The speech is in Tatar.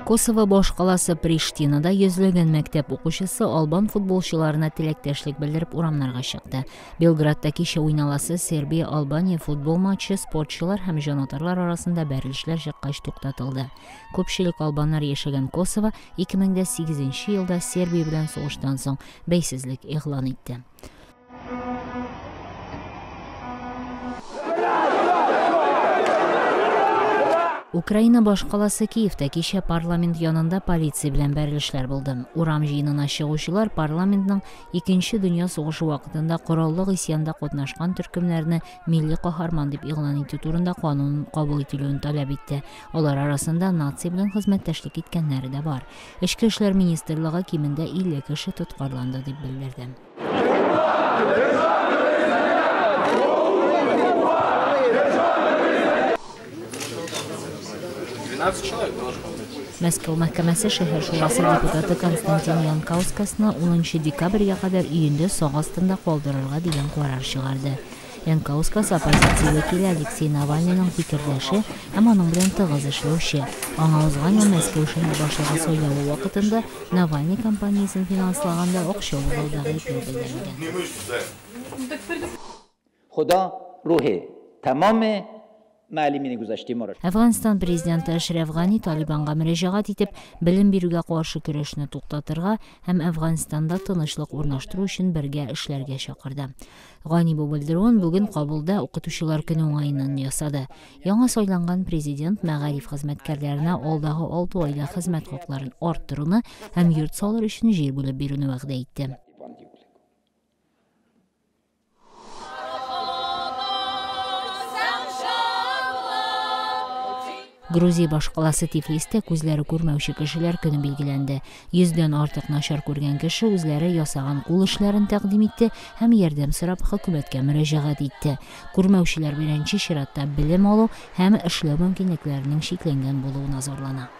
Косово башкаласы Приштинада йөзләгән мәктәп укучысы албан футболчыларына теләктәшлек белдереп урамнарга чыкты. Белградта кичә уйналасы Сербия-Албания футбол матчы спортчылар һәм җанатарлар арасында бәрелешләр чыккач туктатылды. Күпчелек албаннар яшәгән Косово 2008 елда Сербия белән сугыштан соң бәйсезлек игълан итте. Украина башкаласы Киевта кичә парламент янында полиция белән бәрелешләр булды. Урам җыенына чыгучылар парламентның Икенче дөнья сугышы вакытында кораллы гыйсьянда катнашкан төркемнәрне милли каһарман дип игълан итү турында канун кабул ителүен таләп итте. Алар арасында наци белән хезмәттәшлек иткәннәре дә бар. Эчке эшләр министрлыгы кимендә 50 кеше тоткарланды дип белдерде. Мәскәү мәхкәмәсе шәһәр шурасы депутаты Константин Янкаускасны 10 декабрьгә кадәр өендә сак астында калдырырга дигән карар чыгарды. Янкаускас оппозиция вәкиле Алексей Навальныйның фикердәше һәм аның белән тыгыз эшләүче. Аңа узган ел Мәскәү шәһәр башлыгы сайлавы вакытында Навальный кампаниясен финанслаганда акча урлауда гаепләү белдерелгән. Әфганстан президенты Әшрәф Гани Талибанга мөрәҗәгать итеп, белем бирүгә каршы көрәшне туктатырга һәм Әфганстанда тынычлык урнаштыру өчен бергә эшләргә чакырды. Гани бу белдерүен бүген Кабулда укытучылар көне уңаеннан ясады. Яңа сайланган президент мәгариф хезмәткәрләренә алдагы алты айда хезмәт хакларын арттыруны һәм йорт салыр өчен җир бүлеп бирүне вәгъдә итте. Грузия башкаласы Тифлистә күзләре күрмәүче кешеләр көне билгеләнде. Йөздән артык начар күргән кеше үзләре ясаган кул эшләрен тәкъдим итте һәм ярдәм сорап хөкүмәткә мөрәҗәгать итте. Күрмәүчеләр беренче чиратта белем алу һәм эшләү мөмкинлекләренең чикләнгән булуына зарлана.